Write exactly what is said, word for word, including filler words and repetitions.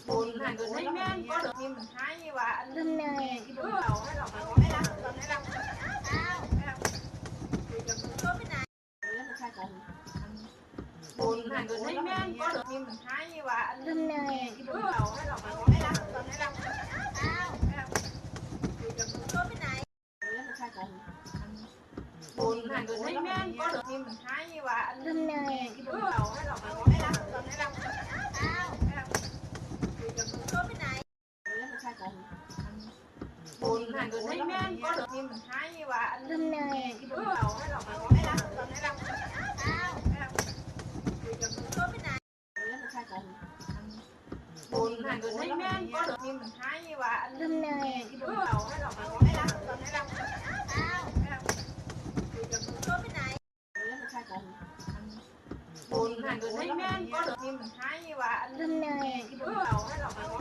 บนหันก็ใช้แม่นก็นี่มันให้ว่าอัน บนเลย ที่บนเขาให้เราไปไม่รับไม่รับ บนหันก็ใช้แม่นก็นี่มันให้ว่าอัน บนเลย ที่บนเขาให้เราไปไม่รับไม่รับ บนหันก็ใช้แม่นก็นี่มันให้ว่าอัน บนเลย ที่บนเขาให้เราไปไม่รับไม่รับ บนหันก็ใช้แม่นก็นี่มันให้ว่าอัน บนเลย ที่บนเขาให้เราไปไม่รับไม่รับ บนหันก็ใช้แม่นก็นี่มันให้ว่าอัน บนเลย ที่บนเขาให้เราไปไม่รับไม่รับ บนหันก็ใช้แม่นก็นี่มันให้ว่าอัน บนเลย ที่บนเขาให้เราไป